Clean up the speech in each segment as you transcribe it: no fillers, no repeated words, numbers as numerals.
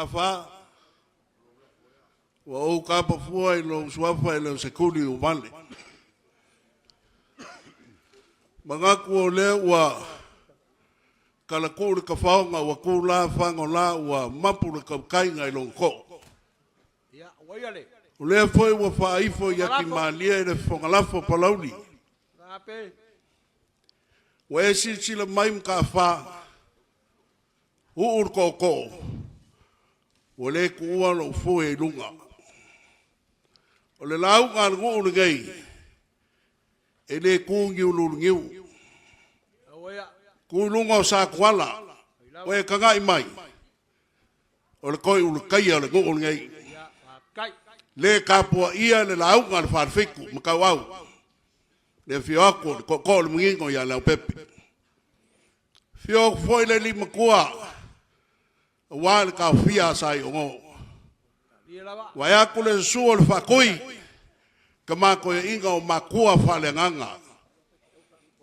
Afa, ua ou kapafua i lou suafa e le o se kuli ua vale. Manatu o lea ua talatuu le tafaoga ua tu la fagola ua mapu le tautaiga i lona too. O lea foi ua faaifo i atimalie le fofoga lafo o Palauli. Ua e silasila mai Mataafa, uu le tootoo, ua le tuua lou fue i luga. O le lauga a le nuu lenei, e le tu niuluuluniu. Tu i luga o Satuala, ua e tagai mai, o le toe ulutaia o le nuu lenei. Le tapuaia le lauga a le Falefitu ma Tauau, le afio atu o le tootoo o le manino ia Leaupepe. Afio atu foi le alii matua aua le taofia a Saiogo. Vae atu le susu o le Faatui, tama toeaiina o matua faaleagaga,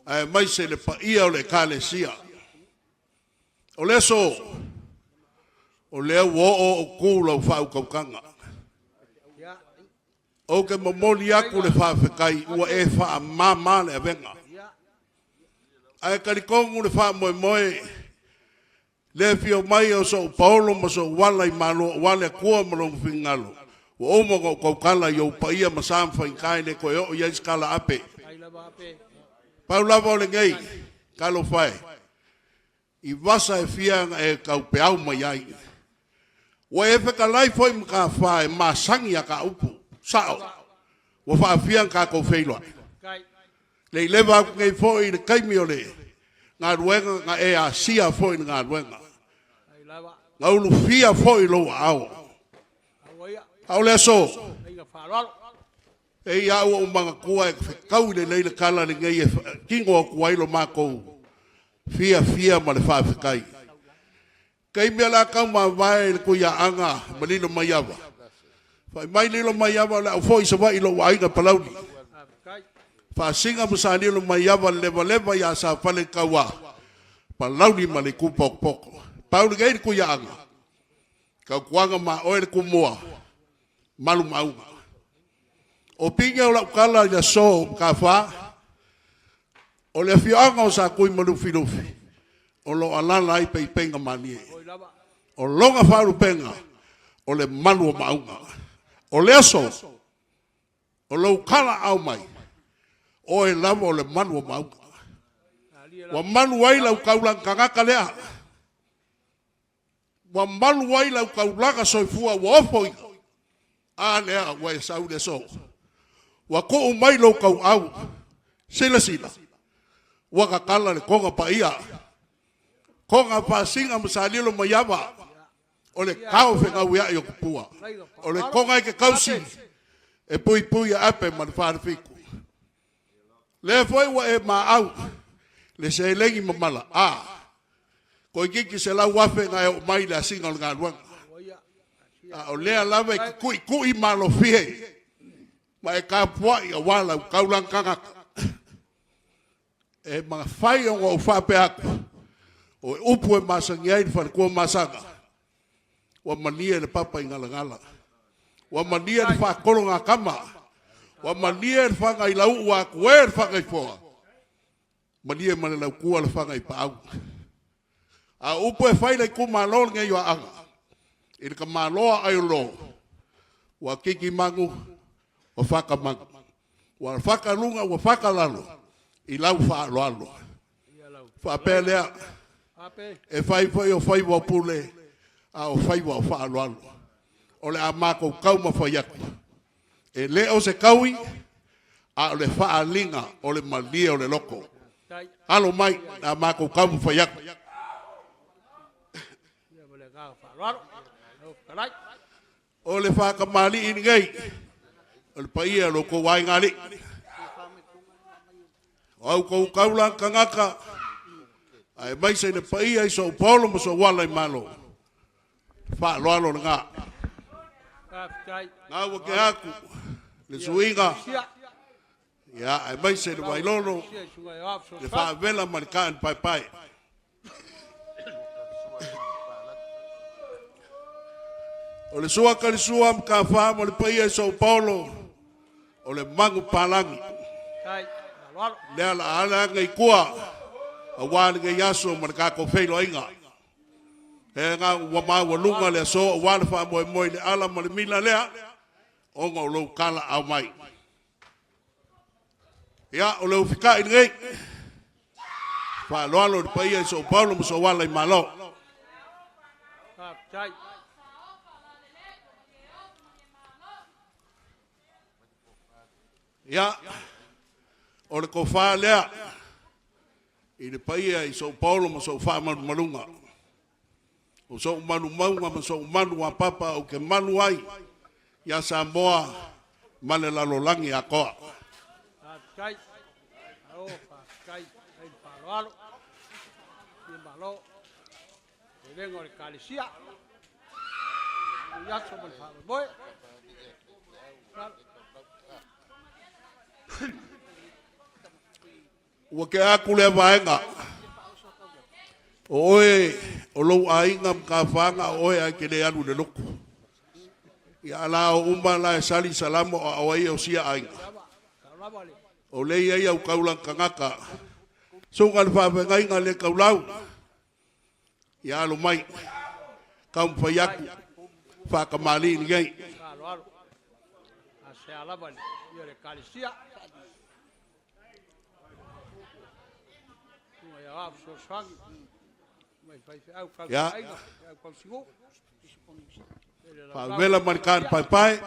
aemaise le paia o le Ekalesia. O le aso, o lea ua oo ou tu lau faautautaga. Ou te momoli atu le faafetai ua e faamama le avega. Ae talitonu le faamoemoe le afio mai o sou paolo ma sou ala i Malo aua le Atua ma lona finagalo. Ua uma ona ou tautala i ou paia ma sa ma faigata e le toe oo i ai se tala ape. Pau lava o lenei, talofa e, i vasa e fia na e taupeau mai ai. Ua e fetalai foi Mataafa e masani a ta upu, sao, ua faafia na tatou feiloai. Le i leva atu nei foi i le taimi o le galuega na e asia foi i le galuega. Na ulufia foi lou aao. A o le aso, e ia ua ou manatua e fetaui lelei le tala lenei e tino atu ai lo matou fiafia ma le faafetai. Taimi o le a taumavae i le Tuiaana ma Lilomaiava. Fai mai Lilomaiava o le a ou foi i Savaii i lou aiga Palauli. Faasiga ma Sa Lilomaiava le levaleva ia Safaletaua, Palauli ma le Itupa o Popoto. Pau lenei le Tuiaana, tautuaga ma oe le Tumua, malu maauga. O pine o lau tala i le aso Mataafa, o le afioaga o Satui ma Lufilufi, o lo o alaala ai peipeiga malie. O lona faalupega, o le malu o maauga. O le aso, o lou talaau mai, oe lava o le malu o maauga. Ua malu ai lau taulaga tagata lea. Ua malu ai lau taulaga soifua ua ofoina. A lea ua e sau i le aso. Ua tuu mai lou tauau. Silasila, ua tatala le toga paia. Toga faasina ma salilo maiava. O le tao fegauiai o tupua. O le toga e te tausi e puipui a ape ma le falefitu. Lea foi ua e maau le seleni mamala. A, toeitiiti 100,000 na e oo mai i le asiga o le galuega. A o lea lava e te tuitui malofie ma e tapuai aua lau taulaga tagata. E mafai ona ou faapea atu, o upu e masani ai le faletua masaga, ua malie le papa i galagala, ua malie le faatologatama, ua malie le faga i lauuu atu e le faga i foa, malie ma le lautua le faga i paau. A o upu e fai le itumalo lenei o Aana, i le tamaloa Aiolo, ua kiki manu, ua fata manu, ua fata luga, ua fata lalo, i lau faaaloalo. Faapea lea, e fai foi o faiva o pule, a o faiva o faaaloalo. O le a matou taumafai atu. E le o se taui, a o le faaaliga o le malie o le loto. Alo mai, o le a matou taumafai atu. O le faatamalii lenei, o le paia o lo outou aiga alii. O au tou taula tagata, aemaise le paia i sou paolo ma sou ala i Malo. Faaaloalo lena. Na ua ke atu le suiga, ia, aemaise le Vailolo, le faavela ma le kaa paepae. O le sua kalisua ma kafa ma le paia i São Paulo, o le magu palagi. Lea la ala aga i tua, aua lenei aso ma le tatou feiloaiga. E ngā ua maualuga le aso aua le faamoemoe i le ala ma le mila lea, ona o lou tala au mai. Ia, o le ufitai lenei, faaaloalo i le paia i São Paulo ma sou ala i Malo. Ia, o le tofa lea i le paia i São Paulo ma sou faamalumaluga. O sou malumauga ma sou malu a papa ou te malu ai ia Samoa ma le lalolagi atoa. Faafetai. Malo, faafetai. Faafetai le faaaloalo. Ia malo. Pulega o le Ekalesia. I aso ma le faamoemoe. Ua tea atu lea vaega. O oe, o lou aiga ma tafaga o oe ae te le alu i le lotu. Ia ala o uma la e sali salamo a o ai o sia aiga. O le i ai au taulaga tagata. Suga le faafegaiga le taulau. Ia alo mai. Taumafai atu. Faatamalii lenei. Faaaloalo. Asea lava le ia le Ekalesia. Tunga ia au fesoasoani. Mai faifeau Ia. tausiaiga, feau tausinuu. Ele lau Faavela ma le kani paepae.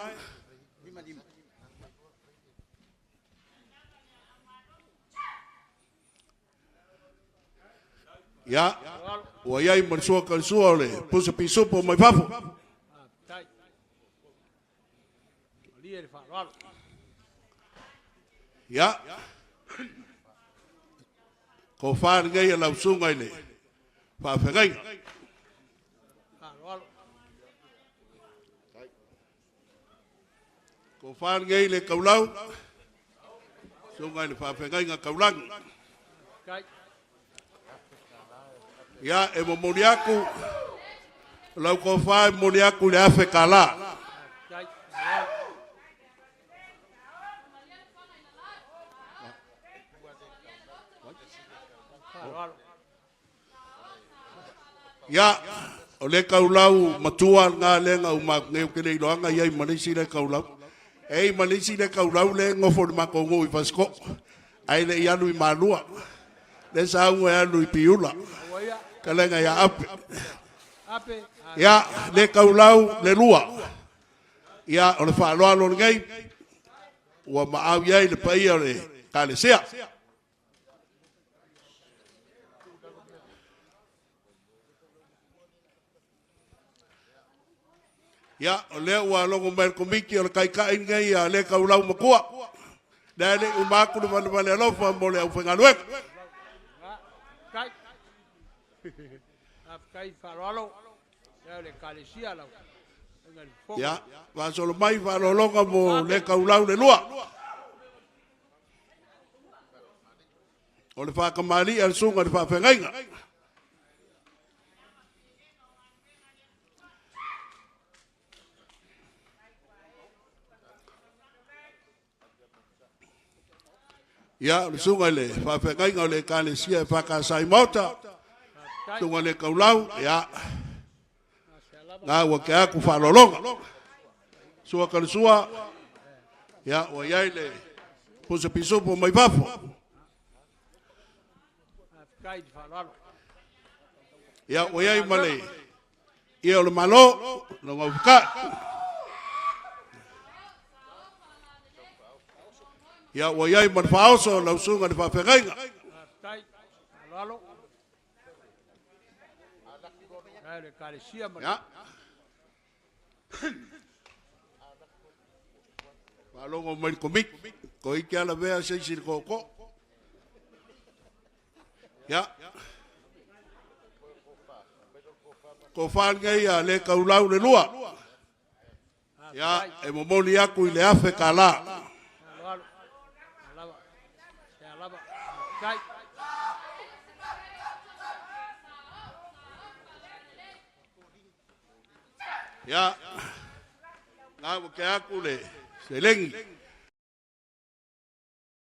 Ia, ua iai ma le sua kalisua o le pusa pisupo mai fafo. Faafetai. Malie le faaaloalo. Ia, tofa lenei a lau susuga i le faafegaiga. Faaaloalo. Tofa lenei le taulau, susuga i le faafegaiga taulagi. Faafetai. Ia, e momoli atu, o lau tofa e momoli atu i le $1,000. Faafetai. Faaaloalo. Faaaloalo. Ia, o le taulau matua lena lea na uma atu nei, ou te le iloaga i ai ma le isi le taulau. E i ma le isi le taulau le nofo i le matou nuu i Fasitoouta, ae le i alu i Malua. Le sauga e alu i Piula, Ua ia. kalega ia Ape. Ape. Ia, le taulau le lua. Ia, o le faaaloalo lenei, ua maau i ai le paia o le Ekalesia. Ia, o lea ua logo mai le komiti o le taitai lenei a le taulau matua. Lea le uma atu le valevale alofa mo le aufaigaluega. Faafetai. Faafetai faaaloalo. Ia le Ekalesia lau. Inga le fofoga. Ia, faasolo mai faaaloaloga mo le taulau le lua. O le faakamalii a le susuga i le faafeagaiga. Ia, o le susuga i le faafeagaiga o le Ekalesia e Fakasa i Maota, Faafetai. susuga i le taulau, ia, Asea lava. na ua ke aku faaaloaloga. Sua kalisua, ia, ua i ai le pusa pisupo mai fafo. Faafetai le faaaloalo. Ia, ua i ai ma le ia o le Malo, lona ufitai. Ia, ua i ai ma le faaoso lau susuga i le faafeagaiga. Faafetai. Faaaloalo. Ia le Ekalesia ma le Ia. Faalogo mai le komiti, toeitiiti lava lavea se isi i le tootoo. Ia. Tofa lenei a le taulau le lua. Ia, e momoli atu i le $1,000. Faaaloalo. Lava. Asea lava. Faafetai. Ia, na ua ke aku le seleni.